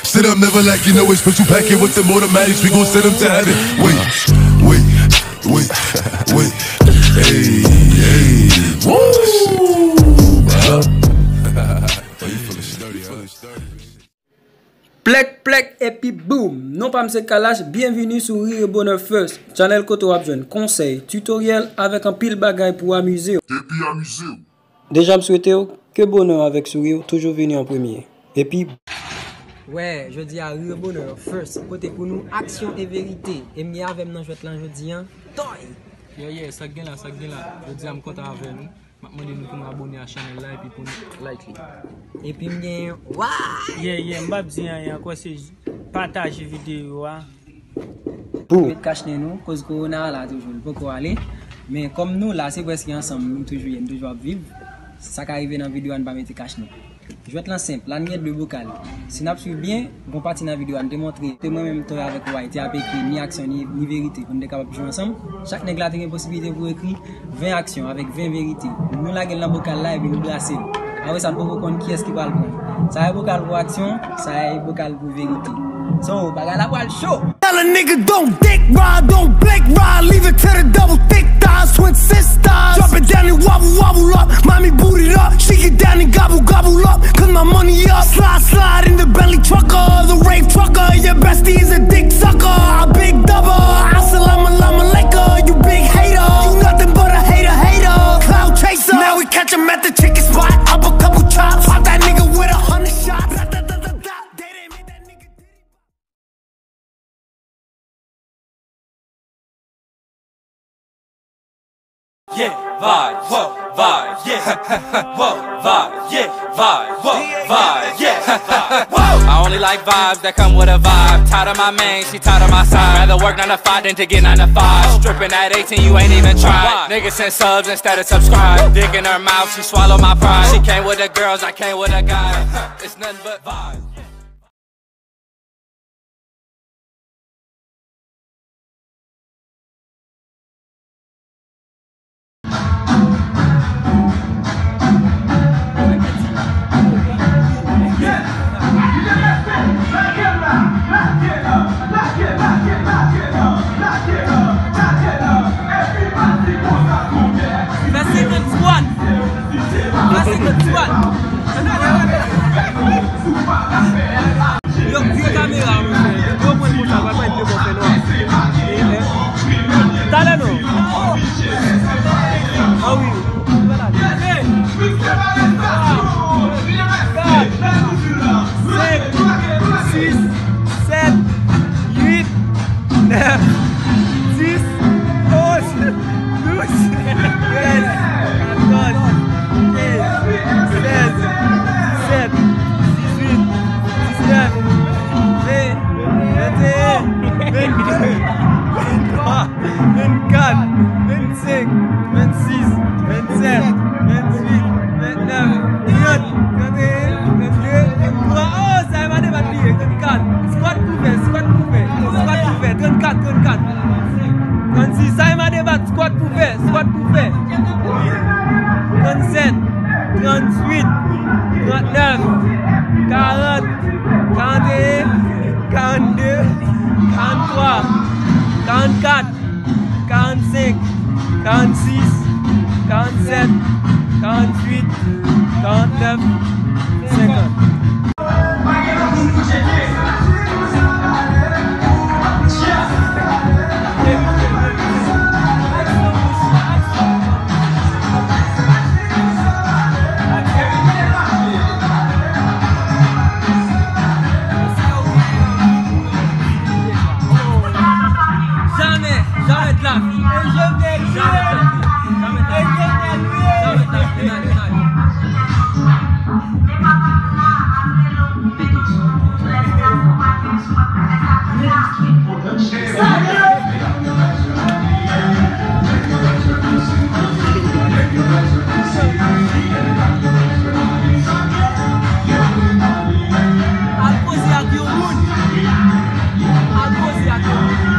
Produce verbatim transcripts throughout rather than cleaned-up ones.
Sit up, never lacking, no expense, you packing with them automatics, we gon' send them to heaven. Wait, wait, wait, wait. Hey, hey, woo! Huh? Oh, you feeling dirty, huh? Plèk, plèk, epi boom! Non pa m se Kalash, byenvini sou Rire Bonè First, channel kote w ap jwenn konsèy, tutoriel avèk anpil bagay pou amize w. Epi amize w. Deja m swete w ke bonè w avèk souri w toujou vini an premye. Epi. Wè, jodi a Rire Bonè First pote pou nou aksyon e verite. E m gen avè m nan jwèt lan jodi a. Toy! Yeah, yeah, sa k gen la, sa k gen la. Jodi a m kontan avè nou. M ap mande nou pou nou abone a chanèl la epi pou nou like li. Epi m gen, wa! Yeah, yeah, m p ap di anyen ankò, se pataje videyo a. Pou. Met kach nen nou, koz kowona a la toujou, li poko ale. Men kòm nou la, se prèske ansanm nou toujou ye, nou toujou ap viv. Sa ka rive nan videyo a, nou pa mete kach nen. Jwèt lan senp, la n gen de bokal. Si n ap swiv byen, gon pati nan videyo a, n te montre, te mwen menm Toy avèk Way te ap ekri ni aksyon ni, ni verite pou n te kapab jwe ansanm. Chak nèg la te gen posiblite pou ekri ven aksyon avèk ven verite. Nou lage l nan bokal la epi nou brase l. Apre sa, n poko konn kiyès ki pral pran. Sa e bokal pou aksyon, sa e bokal pou verite. So, bagay la pral cho! Tell a nigga don't dick ride, don't blick ride, leave it to the double thick thighs, twin sisters. Drop it down and wobble, wobble up, mommy boot it up, she get down and gobble, gobble up, cause my money up. Slide, slide in the Bentley trucker, the rave trucker, your bestie is a dick sucker. I big double, assalamu alaikum, you big hater. You nothing but a hater, hater, cloud chaser. Now we catch 'em at the chicken spot, up a couple chops, pop that nigga with a hundred shots. Yeah, vibes, whoa, vibes, yeah, whoa, vibes, yeah, vibes, whoa, vibes, yeah, vibes, whoa. I only like vibes that come with a vibe. Tired of my main, she tired of my side. Rather work nine to five than to get nine to five. Stripping at eighteen, you ain't even try. Niggas send subs instead of subscribe. Dick in her mouth, she swallow my pride. She came with the girls, I came with a guy. It's nothing but vibes. Fè senkant squat. Fè senkant squat. Yo, vye kamera, monchè. Yo pran l konsa, pral bay de bò fè nwa. E, e. Talè non. Ah wi. Kat, senk, sis, sèt, uit, nèf, dis, onz, douz, trèz, katòz, kenz, sèz, disèt, dizuit, diznèf, ven, venteyen, vennde, venntwa, vennkat, vennsenk, vennsis, vennsèt, vennuit, vennèf, trant, tranteyen, trannde, tranntwa. Oh, sa e pa debat li ye, trannkat. Squat pou fè, squat pou fè, squat pou fè, trannkat, trannkat. Trannsis, sa e pa debat, squat pou fè, squat pou fè. Trannsèt, trannwit, trannnèf, karant, karanteyen, karannde, karanntwa, karannkat, karannsenk, karannsis, karannsèt, karannwit, karannèf, senkant. Jamè, jamè de lavi. Jamè de lavi. Jamè de lavi. Jamè de lavi. Al koze ak yon moun. Al koze ak yon moun.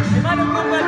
Se pa de pwoblèm.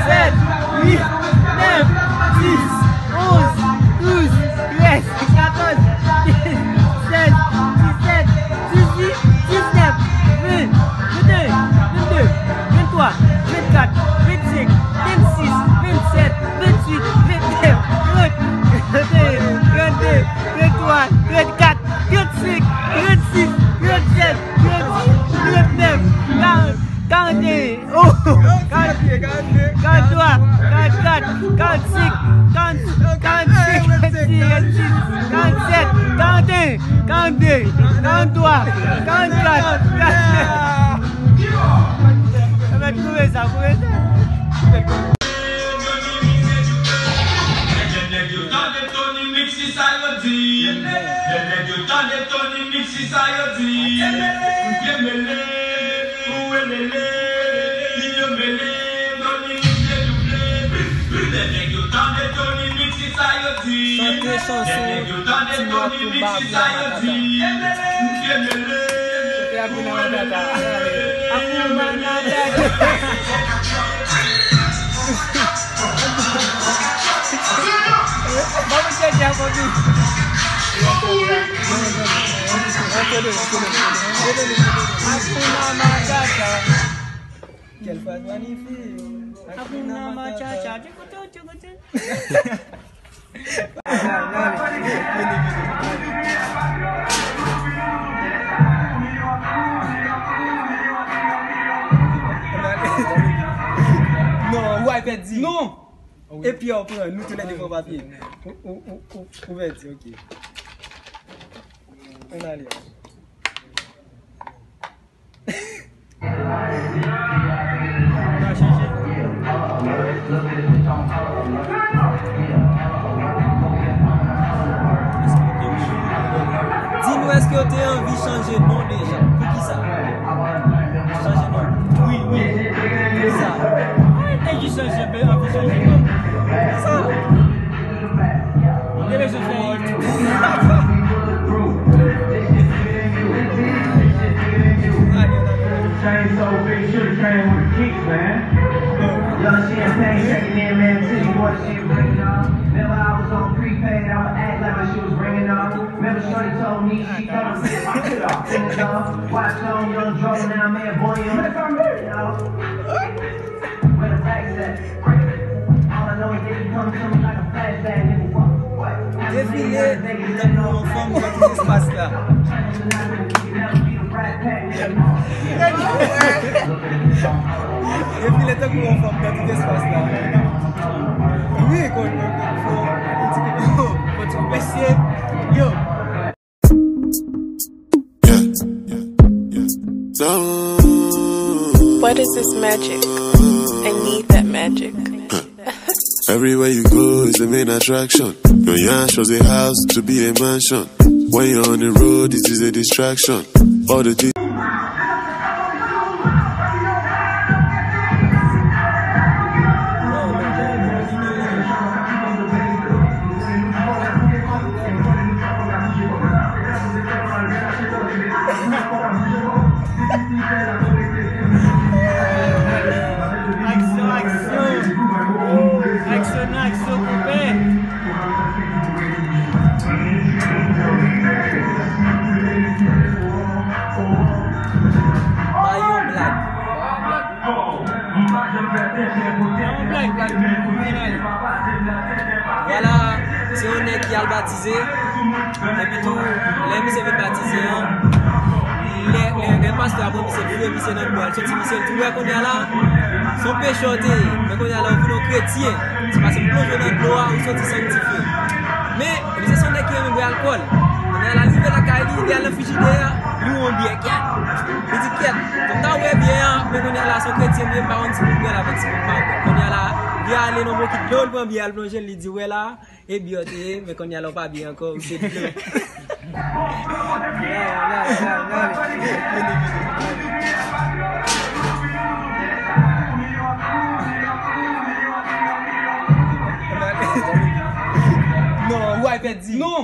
Sèt, uit, nèf, dis, onz, douz, trèz, katòz, kenz, sèz, disèt, dizuit, diznèf, ven, venteyen, vennde, venntwa, vennkat, vennsenk, vennsis, vennsèt, vennuit, vennèf, trant, trannde, tranntwa, trannkat, trannsenk, trannsis, trannsèt, trannduit, trannèf, karant, karanteyen, oh, karanntwa, karannkat, karannsenk, karannsis, karannsenk, karannsis, karannsèt, karanteyen, karannde, karanntwa, karannkat, karannsenk. Sa va koupe sa, koupe sa. Lè nèg yo tande Tony Mix, se sa yo di. Lè nèg yo tande Tony Mix, se sa yo di. Yo mele, ou elele, yo mele, Tony Mix dedouble. Lè nèg yo tande Tony Mix, se sa yo di. Chante chanson Ti Nwa Koumba pou Ramatata. Chante Akouna Matata. Akouna Matata. Vamos checar comigo. Hakuna Matata. Quelle phrase magnifique. Hakuna Matata. Non, ou a pèdi. Non. Epi ou pran, nou tou lè de pran papye. Ou, ou, ou, ou, ou pèdi, ok. Ann ale. Di nou, èske w te anvi chanje non deja? Poukisa? Chanje non. Wi, wi. Poukisa? Mwen te jis chanje, mwen anvi chanje non. Poukisa? Mwen te bezwen fè it. Change so big, should have came with the kicks, man. Young champagne checking in, man. Titty boy, she bringing up. Remember I was on prepaid, I'ma act like my shit was ringing up. Remember shorty told me she gonna rip my shit off. In the club, watch on young drone, now man, boy, you let some out. Where the racks at? All I know is that you come to me like a flashback, nigga. What? What? Defile tankou yon fanm nan tout espas la. Defile tankou yon fanm nan tout espas la. Wi, kon, kon, kon, fò, fò ti koupe, fò ti koupe, mesye. Yo. Yeah, yeah, yeah. What is this magic? I need that magic. Everywhere you go is the main attraction. Your yash was a house to be a mansion. When you're on the road, it is a distraction. All the things. Aksyon, aksyon. Aksyon, aksyon, koupe. Bay yon blag. Yon blag, blag. Vwala, se yon nèg ki al batize. Epi tou, lè misye vin batize an, lè, lè, lè pastè a pran misye, l foure misye nan dlo a, l soti misye, l tou wè kounye a la, se yon pechè w te ye. Men kounye a la, ou vin yon kretyen. Se paske w plonje nan dlo a, ou soti sanktifye. Men, misye se yon nèg ki renmen bwè alkòl. Kounye a la, rive lakay li, li al nan frijidè a, li wè yon byè, kèt! Li di, kèt, m ta wè byè a, men kounye a la, se yon kretyen m ye, m pa konn si pou m bwè l avèk si pou m pa bwè. Kounye a la, li ale nan bokit dlo, li pran byè a, l plonje l, li di, wè la, e byè w te ye, men kounye a la w pa byen ankò, ou se dlo. Non, ou a pèdi. Non.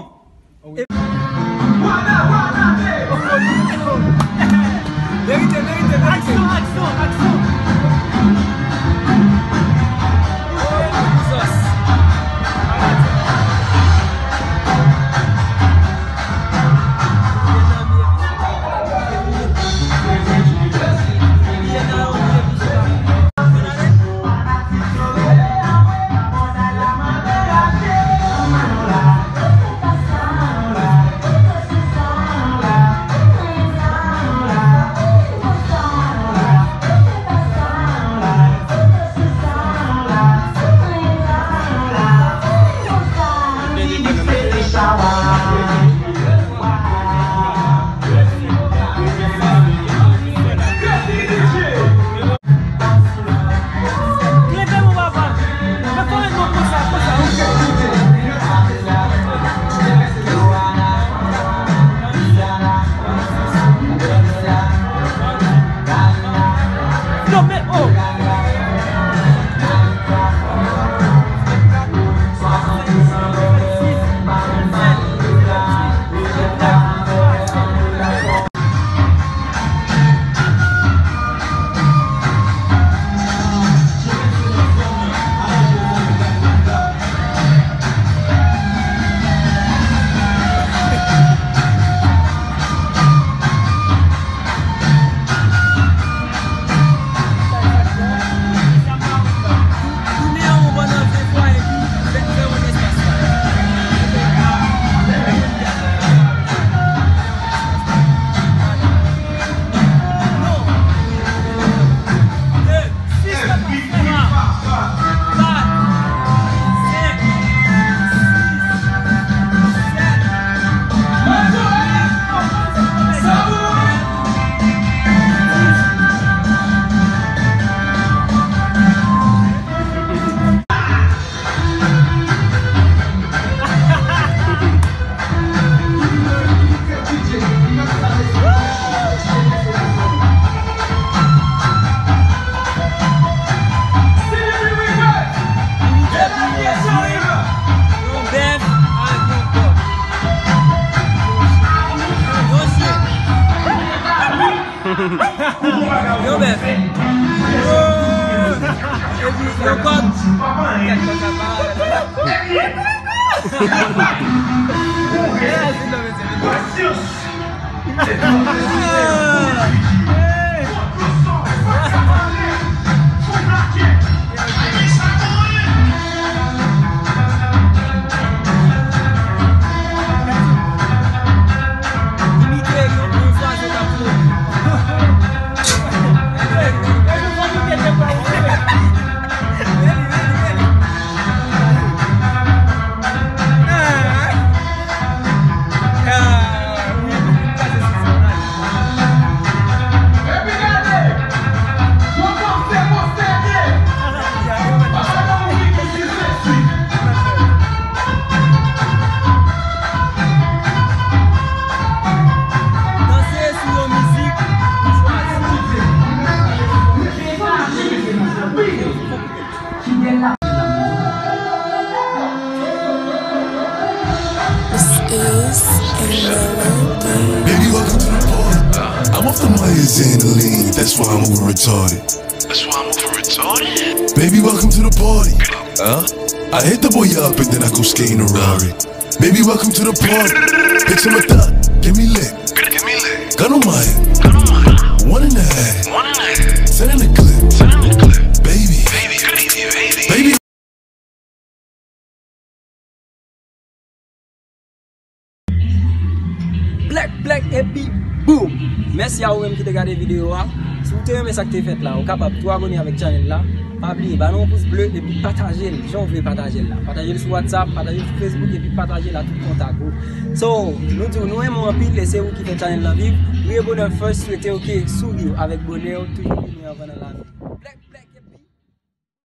Verite, verite, verite. Aksyon, aksyon, aksyon. Kòt. Kèt kòt sa pa. Reyaji non mesye. Imite yon bon swazo k ap fleuri. Danse sou yon mizik ou chwazi. This is a melody. Baby, welcome to the party. I'm off the Myers and the lean, that's why I'm over retarded. That's why I'm over retarded. Baby, welcome to the party. Huh? I hit the boy up and then I go skating a Rari. Baby, welcome to the party. Bitch, I'm a thot. Give me lit. Give me lit. Gun on my head. Gun on my head. One in the head. One in the head. Send in the clip. Send in the clip. Baby. Baby, baby, baby. Baby. Black, black, epi boom! Mèsi a ou menm ki te gade videyo a. Si w te renmen sa k te fèt la, ou kapab tou abòne avèk chanèl la. Pa bliye, ba nou yon pous ble epi pataje l jan w vle pataje l la. Pataje l sou WhatsApp, pataje l sou Facebook epi pataje l a tout kontak ou. So, nou di w nou renmen w anpil e se ou ki fè chanèl lan viv. Priye bonè first, swete w ke souri w avèk bonè w toujou vini anvan nan lavi. Black, black.